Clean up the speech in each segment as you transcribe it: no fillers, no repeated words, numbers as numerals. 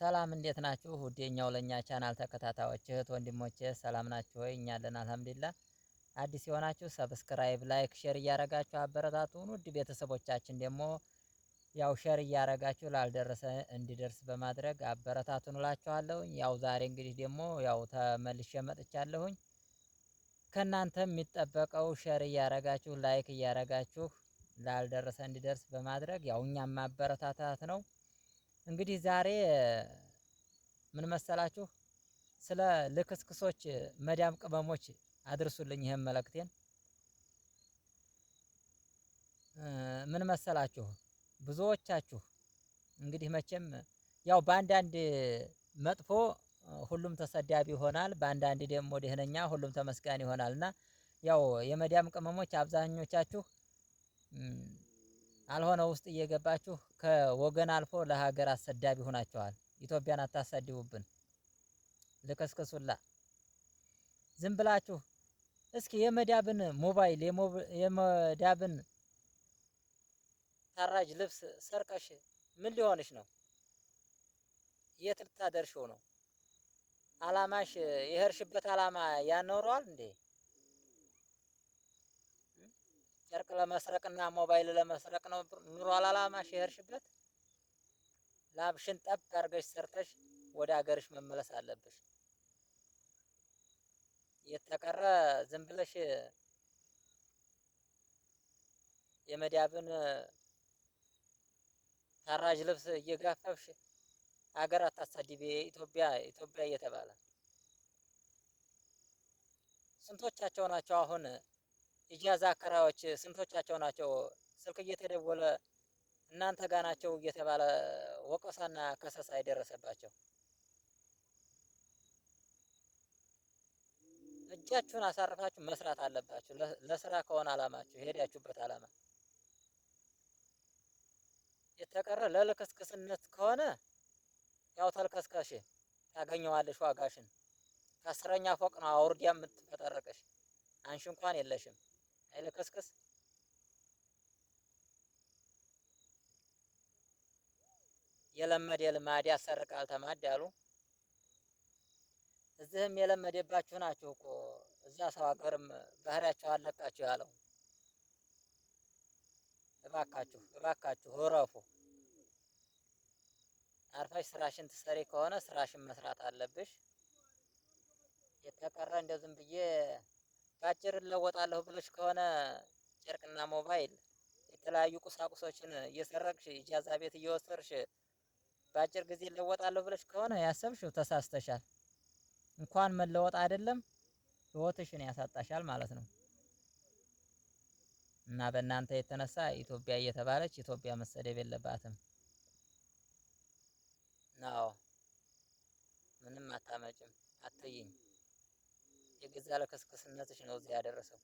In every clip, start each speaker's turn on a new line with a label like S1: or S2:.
S1: ሰላም እንዴት ናችሁ? ውድ የኛው ለኛ ቻናል ተከታታዮች እህት ወንድሞቼ ሰላም ናችሁ ወይ? እኛ አለን አልሐምዱሊላህ። አዲስ የሆናችሁ subscribe፣ like፣ share እያረጋችሁ አበረታቱን። ውድ ቤተሰቦቻችን ደግሞ ያው share እያረጋችሁ ላልደረሰ እንዲደርስ በማድረግ አበረታቱን እላችኋለሁ። ያው ዛሬ እንግዲህ ደግሞ ያው ተመልሼ መጥቻለሁኝ። ከእናንተ የሚጠበቀው share እያረጋችሁ like እያረጋችሁ ላልደረሰ እንዲደርስ በማድረግ ያው እኛም ማበረታታት ነው። እንግዲህ ዛሬ ምን መሰላችሁ፣ ስለ ልክስክሶች መዳም ቅመሞች አድርሱልኝ ይሄን መልእክቴን። ምን መሰላችሁ፣ ብዙዎቻችሁ እንግዲህ መቼም ያው በአንዳንድ መጥፎ ሁሉም ተሰዳቢ ይሆናል፣ በአንዳንድ ደግሞ ደህነኛ ሁሉም ተመስጋን ይሆናል። እና ያው የመዳም ቅመሞች አብዛኞቻችሁ አልሆነ ውስጥ እየገባችሁ ከወገን አልፎ ለሀገር አሰዳቢ ሆናችኋል። ኢትዮጵያን አታሰድቡብን፣ ልከስከሱላ ዝም ብላችሁ እስኪ የመዳብን ሞባይል የመዳብን ታራጅ ልብስ ሰርቀሽ ምን ሊሆንሽ ነው? የት ልታደርሽው ነው? አላማሽ የሄድሽበት አላማ ያኖረዋል እንዴ? ጨርቅ ለመስረቅና ሞባይል ለመስረቅ ነው ኑሯል አላማሽ የሄድሽበት? ላብሽን ጠብ አድርገሽ ሰርተሽ ወደ ሀገርሽ መመለስ አለብሽ። የተቀረ ዝም ብለሽ የመዳብን ታራጅ ልብስ እየጋፈፍሽ ሀገር አታሳድቢ። ኢትዮጵያ ኢትዮጵያ እየተባለ ስንቶቻቸው ናቸው አሁን ኢጃዛ አከራዮች ስንቶቻቸው ናቸው ስልክ እየተደወለ እናንተ ጋ ናቸው እየተባለ ወቀሳና ከሰሳ የደረሰባቸው? እጃችሁን አሳርፋችሁ መስራት አለባችሁ። ለስራ ከሆነ አላማችሁ የሄዳችሁበት አላማ የተቀረ ለልክስክስነት ከሆነ ያው ተልከስከሽ ታገኘዋለሽ ዋጋሽን። ከአስረኛ ፎቅ ነው አውርዲያ የምትፈጠረቅሽ። አንቺ እንኳን የለሽም። አይልክስክስ የለመደ ልማድ ያሰርቃል ተማድ አሉ። እዚህም የለመደባችሁ ናችሁ እኮ እዛ ሰው ሀገርም ባህሪያቸው አለቃችሁ ያለው። እባካችሁ እባካችሁ እረፉ። አርፈሽ ስራሽን ትሰሪ ከሆነ ስራሽን መስራት አለብሽ። የተቀረ እንደው ዝም ብዬ በአጭር እለወጣለሁ ብለሽ ከሆነ ጨርቅና ሞባይል የተለያዩ ቁሳቁሶችን እየሰረቅሽ ኢጃዛ ቤት እየወሰድሽ በአጭር ጊዜ እለወጣለሁ ብለሽ ከሆነ ያሰብሽው ተሳስተሻል። እንኳን መለወጥ አይደለም ህይወትሽን ያሳጣሻል ማለት ነው። እና በእናንተ የተነሳ ኢትዮጵያ እየተባለች ኢትዮጵያ መሰደብ የለባትም። አዎ ምንም አታመጭም፣ አትይኝ። የገዛ ለክስክስነትሽ ነው እዚህ ያደረሰው።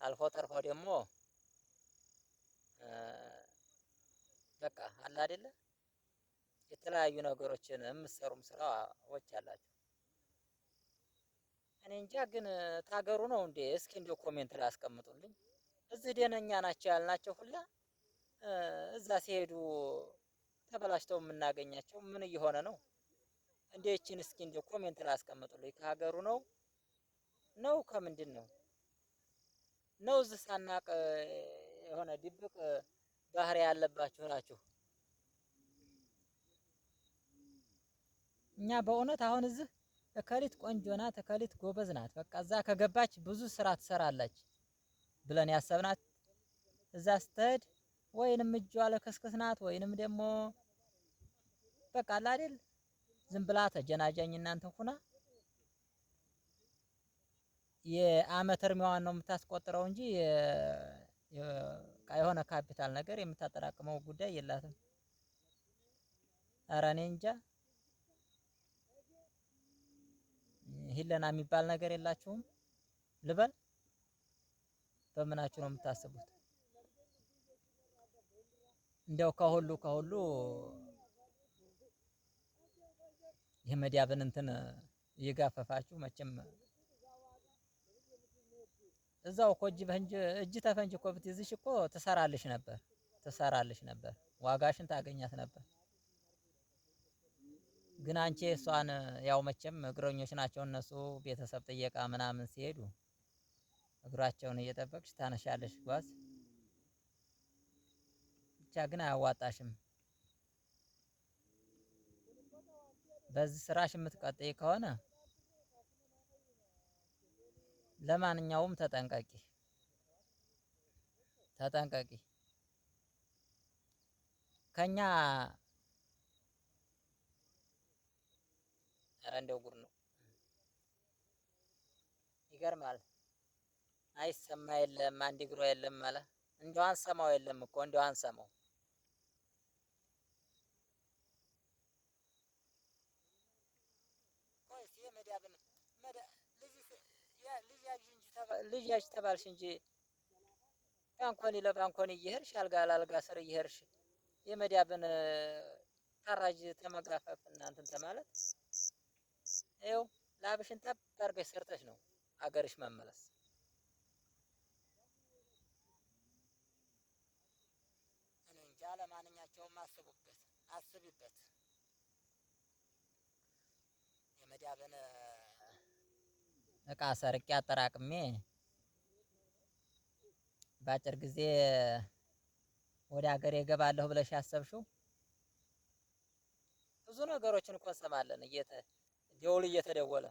S1: አልፎ ተርፎ ደግሞ በቃ አለ አይደለ የተለያዩ ነገሮችን የምትሰሩም ስራዎች አላችሁ። እኔ እንጃ ግን ታገሩ ነው እንዴ? እስኪ እንደው comment ላይ አስቀምጡልኝ። እዚህ ደነኛ ናቸው ያልናቸው ሁላ እዛ ሲሄዱ ተበላሽተው የምናገኛቸው ምን እየሆነ ነው? እንዴ ይችን እስኪ እንደው comment ላይ አስቀምጡልኝ። ከሀገሩ ነው ነው ከምንድን ነው ነው እዚህ ሳናቅ የሆነ ድብቅ ባህሪ ያለባችሁ ናችሁ። እኛ በእውነት አሁን እዚህ እከሊት ቆንጆ ናት፣ እከሊት ጎበዝ ናት፣ በቃ እዛ ከገባች ብዙ ስራ ትሰራለች ብለን ያሰብናት እዛ ስትሄድ ወይንም እጇ ለክስክስ ናት ወይንም ደግሞ በቃ አለ አይደል ዝም ብላ ተጀናጃኝ እናንተ ሁና የአመት እድሜዋን ነው የምታስቆጥረው እንጂ የሆነ ካፒታል ነገር የምታጠራቅመው ጉዳይ የላትም። ኧረ እኔ እንጃ ሂለና የሚባል ነገር የላችሁም ልበል። በምናችሁ ነው የምታስቡት? እንደው ከሁሉ ከሁሉ የመዳብን እንትን እየጋፈፋችሁ መቼም እዛው እኮ እጅ በእንጅ እጅ ተፈንጅ እኮ ብትይዝሽ እኮ ትሰራልሽ ነበር፣ ትሰራልሽ ነበር፣ ዋጋሽን ታገኛት ነበር። ግን አንቺ እሷን ያው መቼም እግረኞች ናቸው እነሱ ቤተሰብ ጥየቃ ምናምን ሲሄዱ እግራቸውን እየጠበቅሽ ታነሻለሽ ጓዝ። ብቻ ግን አያዋጣሽም። በዚህ ስራሽ የምትቀጥይ ከሆነ ለማንኛውም ተጠንቀቂ፣ ተጠንቀቂ። ከኛ ኧረ እንደው ጉድ ነው። ይገርማል። አይሰማ የለም አንድ እግሯ የለም አለ። እንደው አንሰማው የለም እኮ እንደው አንሰማው። ልጅ ያዥ ተባልሽ እንጂ ባንኮኒ ለባንኮኒ እየሄድሽ አልጋ ለአልጋ ስር እየሄድሽ የመዳብን ታራጅ ተመጋፈፍ እናንተን ተማለት ይኸው ላብሽን ጠብ አድርገሽ ሰርተሽ ነው አገርሽ መመለስ። እኔ እንጃ። ለማንኛቸውም አስቡበት፣ አስቢበት። የመዳብን እቃ ሰርቄ አጠራቅሜ በአጭር ጊዜ ወደ ሀገሬ እገባለሁ ብለሽ ያሰብሽው ብዙ ነገሮችን እኮ እንሰማለን። ደውል እየተደወለ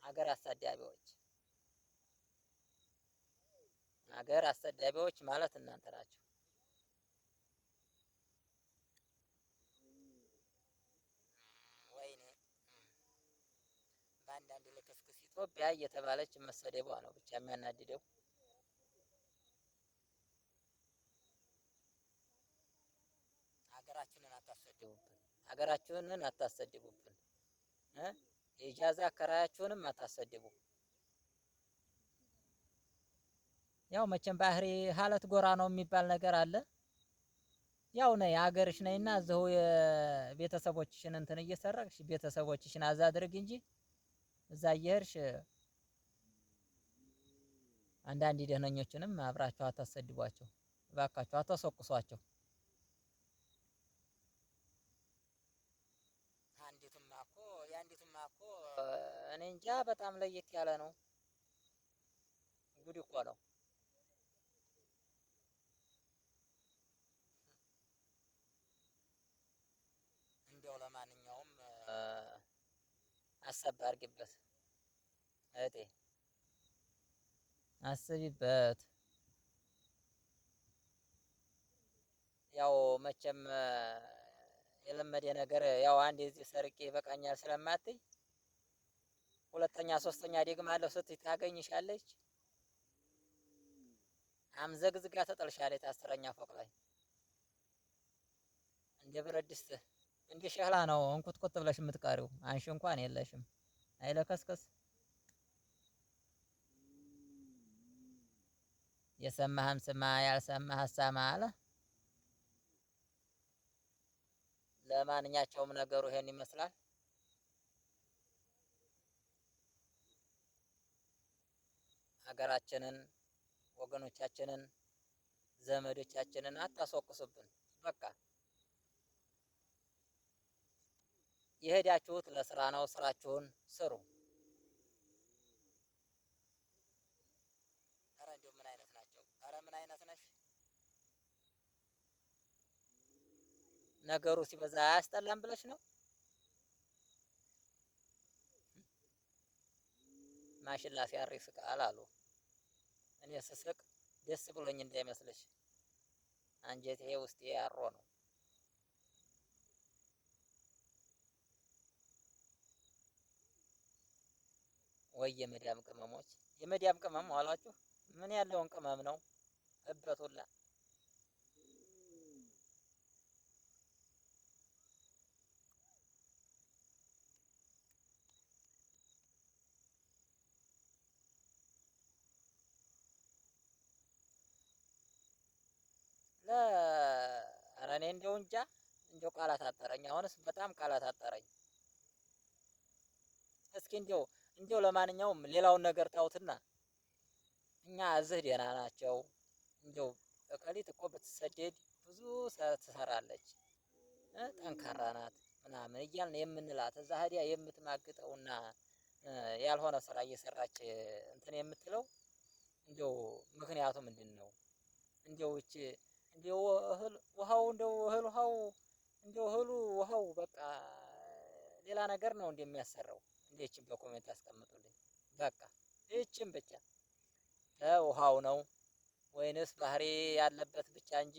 S1: ሀገር አሳዳቢዎች፣ ሀገር አሰዳቢዎች ማለት እናንተ ናቸው። ወይኔ በአንዳንድ ልክስክስ ኢትዮጵያ እየተባለች መሰደቧ ነው ብቻ የሚያናድደው። ሀገራችንን አታሰድቡብን፣ ሀገራችንን አታሰድቡብን፣ የኢጃዛ አከራያችሁንም አታሰድቡ። ያው መቼም ባህሪ ሀለት ጎራ ነው የሚባል ነገር አለ። ያው ነይ ሀገርሽ ነይና እዚሁ የቤተሰቦችሽን እንትን እየሰረቅሽ ቤተሰቦችሽን አዛ አድርግ እንጂ እዛ እየሄድሽ አንዳንድ ደህነኞችንም አብራችሁ አታሰድቧቸው፣ እባካችሁ አታስወቅሷቸው። አንዲቱማ እኮ የአንዲቱማ እኮ እኔ እንጃ በጣም ለየት ያለ ነው። ጉድ እኮ ነው። እንዲያው ለማንኛውም አሰብ አድርጊበት እህቴ፣ አስቢበት። ያው መቼም የለመደ ነገር ያው አንድ የዚህ ሰርቄ ይበቃኛል ስለማትይ ሁለተኛ ሶስተኛ ደግማለሁ ስትይ ታገኝሻለች። አምዘግዝጋ ተጠልሻለች 10ኛ ፎቅ ላይ እንደ ብረት ድስት እንደ ሸህላ ነው እንኩትኩት ብለሽ የምትቀሪው። አንሺ እንኳን የለሽም። አይለከስከስ የሰማህም ስማ ያልሰማህ አሳማ አለ። ለማንኛቸውም ነገሩ ይሄን ይመስላል። ሀገራችንን፣ ወገኖቻችንን፣ ዘመዶቻችንን አታስወቅሱብን። በቃ የሄዳችሁት ለስራ ነው። ስራችሁን ስሩ። ኧረ እንደው ምን አይነት ናቸው? ኧረ ምን አይነት ነሽ? ነገሩ ሲበዛ አያስጠላም ብለሽ ነው? ማሽላ ሲያር ይስቃል አሉ። እኔ ስስቅ ደስ ብሎኝ እንዳይመስልሽ፣ አንጀቴ ውስጤ ያሮ ነው። ወይ የመዳም ቅመሞች፣ የመዳም ቅመም አሏችሁ። ምን ያለውን ቅመም ነው እበቱላ። ኧረ እኔ እንደው እንጃ እንደው ቃላት አጠረኝ። አሁንስ በጣም ቃላት አጠረኝ። እስኪ እንደው ለማንኛውም ሌላውን ነገር ታውትና እኛ እዚህ ደህና ናቸው። እንደው እከሊት እኮ ብትሰደድ ብዙ ትሰራለች፣ ጠንካራ ናት ምናምን እያልን የምንላት እዛ ሂዳ የምትማግጠውና ያልሆነ ስራ እየሰራች እንትን የምትለው እንደው ምክንያቱ ምንድን ነው? እንደው እቺ እንደው እህል ውሃው እንደው እህል ውሃው እንደው እህሉ ውሃው በቃ ሌላ ነገር ነው እንደሚያሰራው። እንደ ይህችን በ comment አስቀምጡልኝ። በቃ ይህችን ብቻ ውሃው ነው ወይንስ ባህሪ ያለበት ብቻ እንጂ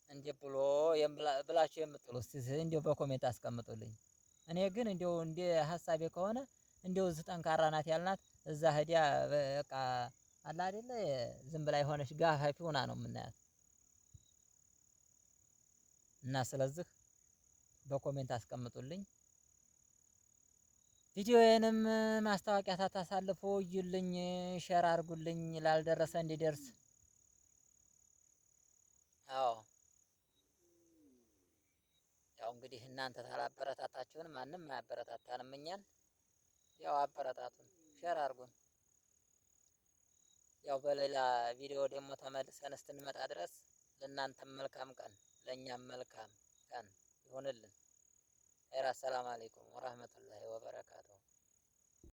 S1: እንዴ ብሎ ብላችሁ የምትሉ እስቲ እንደው በ comment አስቀምጡልኝ። እኔ ግን እንደው እንደ ሀሳቤ ከሆነ እንደው እዚህ ጠንካራ ናት ያልናት እዛ ሂዳ በቃ አለ አይደለ ዝም ብላ የሆነች ጋፋፊ ሆና ነው የምናያት። እና ስለዚህ በ comment አስቀምጡልኝ። ቪዲዮዬንም ማስታወቂያ ታታሳልፉ እዩልኝ፣ share አድርጉልኝ ላልደረሰ እንዲደርስ። አዎ ያው እንግዲህ እናንተ ታላበረታታችሁን ማንም አያበረታታንም እኛን። ያው አበረታቱን፣ share አድርጉን። ያው በሌላ ቪዲዮ ደግሞ ተመልሰን እስክንመጣ ድረስ ለእናንተም መልካም ቀን ለእኛም መልካም ቀን ይሆንልን። ኸይር። አሰላም አለይኩም ወራህመቱላሂ ወበረካቱሁ።